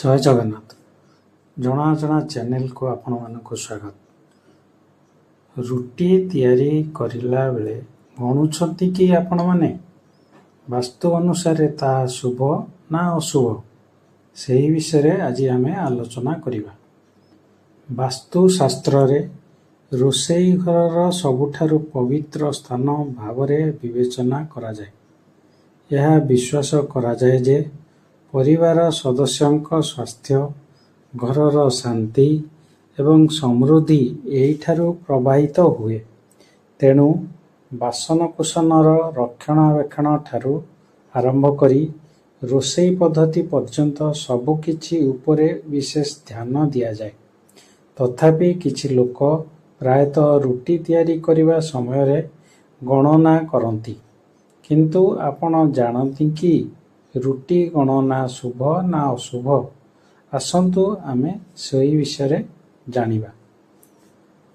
ଜୟ ଜଗନ୍ନାଥ। ଜଣାଅଜଣା ଚ୍ୟାନେଲକୁ ଆପଣମାନଙ୍କୁ ସ୍ୱାଗତ। ରୁଟି ତିଆରି କରିଲା ବେଳେ ଗଣୁଛନ୍ତି କି ଆପଣମାନେ? ବାସ୍ତୁ ଅନୁସାରେ ତାହା ଶୁଭ ନା ଅଶୁଭ, ସେହି ବିଷୟରେ ଆଜି ଆମେ ଆଲୋଚନା କରିବା। ବାସ୍ତୁଶାସ୍ତ୍ରରେ ରୋଷେଇ ଘରର ସବୁଠାରୁ ପବିତ୍ର ସ୍ଥାନ ଭାବରେ ବିବେଚନା କରାଯାଏ। ଏହା ବିଶ୍ୱାସ କରାଯାଏ ଯେ ପରିବାର ସଦସ୍ୟଙ୍କ ସ୍ୱାସ୍ଥ୍ୟ, ଘରର ଶାନ୍ତି ଏବଂ ସମୃଦ୍ଧି ଏହିଠାରୁ ପ୍ରବାହିତ ହୁଏ। ତେଣୁ ବାସନକୁସନର ରକ୍ଷଣାବେକ୍ଷଣଠାରୁ ଆରମ୍ଭ କରି ରୋଷେଇ ପଦ୍ଧତି ପର୍ଯ୍ୟନ୍ତ ସବୁକିଛି ଉପରେ ବିଶେଷ ଧ୍ୟାନ ଦିଆଯାଏ। ତଥାପି, କିଛି ଲୋକ ପ୍ରାୟତଃ ରୁଟି ତିଆରି କରିବା ସମୟରେ ଗଣନା କରନ୍ତି। କିନ୍ତୁ ଆପଣ ଜାଣନ୍ତି କି ରୁଟି ଗଣନା ଶୁଭ ନା ଅଶୁଭ? ଆସନ୍ତୁ ଆମେ ସେହି ବିଷୟରେ ଜାଣିବା।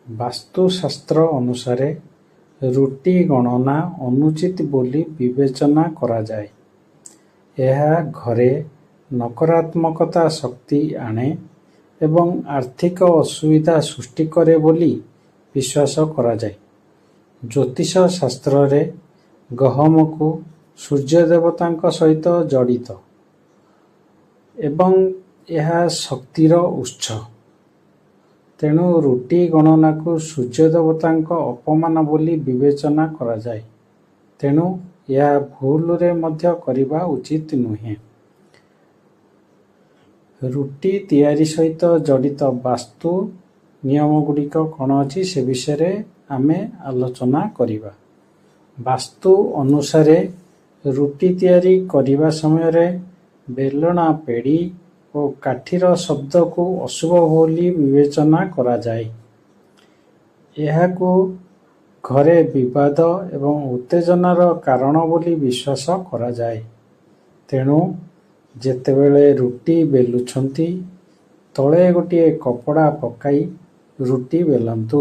ବାସ୍ତୁଶାସ୍ତ୍ର ଅନୁସାରେ ରୁଟି ଗଣନା ଅନୁଚିତ ବୋଲି ବିବେଚନା କରାଯାଏ। ଏହା ଘରେ ନକାରାତ୍ମକତା ଶକ୍ତି ଆଣେ ଏବଂ ଆର୍ଥିକ ଅସୁବିଧା ସୃଷ୍ଟି କରେ ବୋଲି ବିଶ୍ୱାସ କରାଯାଏ। ଜ୍ୟୋତିଷ ଶାସ୍ତ୍ରରେ ଗହମକୁ ସୂର୍ଯ୍ୟ ଦେବତାଙ୍କ ସହିତ ଜଡ଼ିତ ଏବଂ ଏହା ଶକ୍ତିର ଉତ୍ସ। ତେଣୁ ରୁଟି ଗଣନାକୁ ସୂର୍ଯ୍ୟ ଦେବତାଙ୍କ ଅପମାନ ବୋଲି ବିବେଚନା କରାଯାଏ। ତେଣୁ ଏହା ଭୁଲରେ ମଧ୍ୟ କରିବା ଉଚିତ ନୁହେଁ। ରୁଟି ତିଆରି ସହିତ ଜଡ଼ିତ ବାସ୍ତୁ ନିୟମଗୁଡ଼ିକ କ'ଣ ଅଛି, ସେ ବିଷୟରେ ଆମେ ଆଲୋଚନା କରିବା। ବାସ୍ତୁ ଅନୁସାରେ ରୁଟି ତିଆରି କରିବା ସମୟରେ ବେଲଣା, ପେଡ଼ି ଓ କାଠିର ଶବ୍ଦକୁ ଅଶୁଭ ବୋଲି ବିବେଚନା କରାଯାଏ। ଏହାକୁ ଘରେ ବିବାଦ ଏବଂ ଉତ୍ତେଜନାର କାରଣ ବୋଲି ବିଶ୍ୱାସ କରାଯାଏ। ତେଣୁ ଯେତେବେଳେ ରୁଟି ବେଲୁଛନ୍ତି, ତଳେ ଗୋଟିଏ କପଡ଼ା ପକାଇ ରୁଟି ବେଲନ୍ତୁ।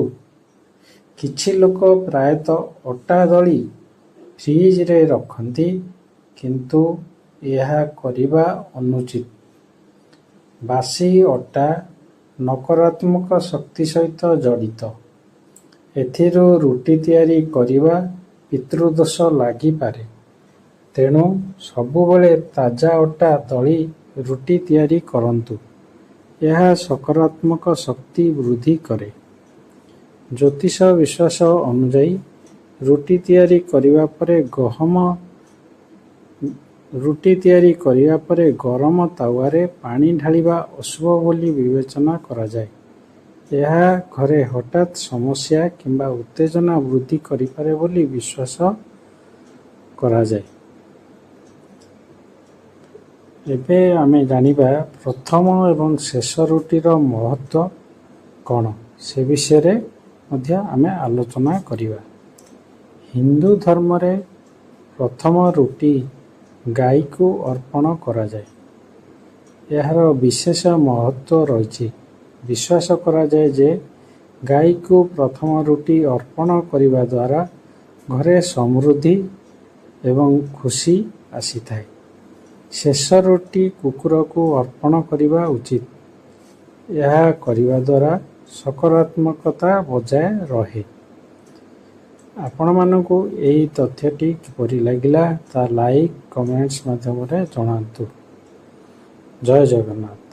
କିଛି ଲୋକ ପ୍ରାୟତଃ ଅଟା ଦଳି ଫ୍ରିଜରେ ରଖନ୍ତି, କିନ୍ତୁ ଏହା କରିବା ଅନୁଚିତ। ବାସି ଅଟା ନକାରାତ୍ମକ ଶକ୍ତି ସହିତ ଜଡ଼ିତ। ଏଥିରୁ ରୁଟି ତିଆରି କରିବା ପିତୃଦୋଷ ଲାଗିପାରେ। ତେଣୁ ସବୁବେଳେ ତାଜା ଅଟା ଦଳି ରୁଟି ତିଆରି କରନ୍ତୁ। ଏହା ସକାରାତ୍ମକ ଶକ୍ତି ବୃଦ୍ଧି କରେ। ଜ୍ୟୋତିଷ ବିଶ୍ୱାସ ଅନୁଯାୟୀ ରୁଟି ତିଆରି କରିବା ପରେ ଗହମ ରୁଟି ତିଆରି କରିବା ପରେ ଗରମ ତାୱାରେ ପାଣି ଢାଳିବା ଅଶୁଭ ବୋଲି ବିବେଚନା କରାଯାଏ। ଏହା ଘରେ ହଠାତ୍ ସମସ୍ୟା କିମ୍ବା ଉତ୍ତେଜନା ବୃଦ୍ଧି କରିପାରେ ବୋଲି ବିଶ୍ୱାସ କରାଯାଏ। ଏବେ ଆମେ ଜାଣିବା ପ୍ରଥମ ଏବଂ ଶେଷ ରୁଟିର ମହତ୍ତ୍ୱ କ'ଣ, ସେ ବିଷୟରେ ମଧ୍ୟ ଆମେ ଆଲୋଚନା କରିବା। ହିନ୍ଦୁ ଧର୍ମରେ ପ୍ରଥମ ରୁଟି ଗାଈକୁ ଅର୍ପଣ କରାଯାଏ। ଏହାର ବିଶେଷ ମହତ୍ତ୍ୱ ରହିଛି। ବିଶ୍ୱାସ କରାଯାଏ ଯେ ଗାଈକୁ ପ୍ରଥମ ରୁଟି ଅର୍ପଣ କରିବା ଦ୍ୱାରା ଘରେ ସମୃଦ୍ଧି ଏବଂ ଖୁସି ଆସିଥାଏ। ଶେଷ ରୁଟି କୁକୁରକୁ ଅର୍ପଣ କରିବା ଉଚିତ। ଏହା କରିବା ଦ୍ୱାରା ସକାରାତ୍ମକତା ବଜାୟ ରହେ। ଆପଣମାନଙ୍କୁ ଏହି ତଥ୍ୟଟି କିପରି ଲାଗିଲା, ତା ଲାଇକ୍ କମେଣ୍ଟସ୍ ମାଧ୍ୟମରେ ଜଣାନ୍ତୁ। ଜୟ ଜଗନ୍ନାଥ।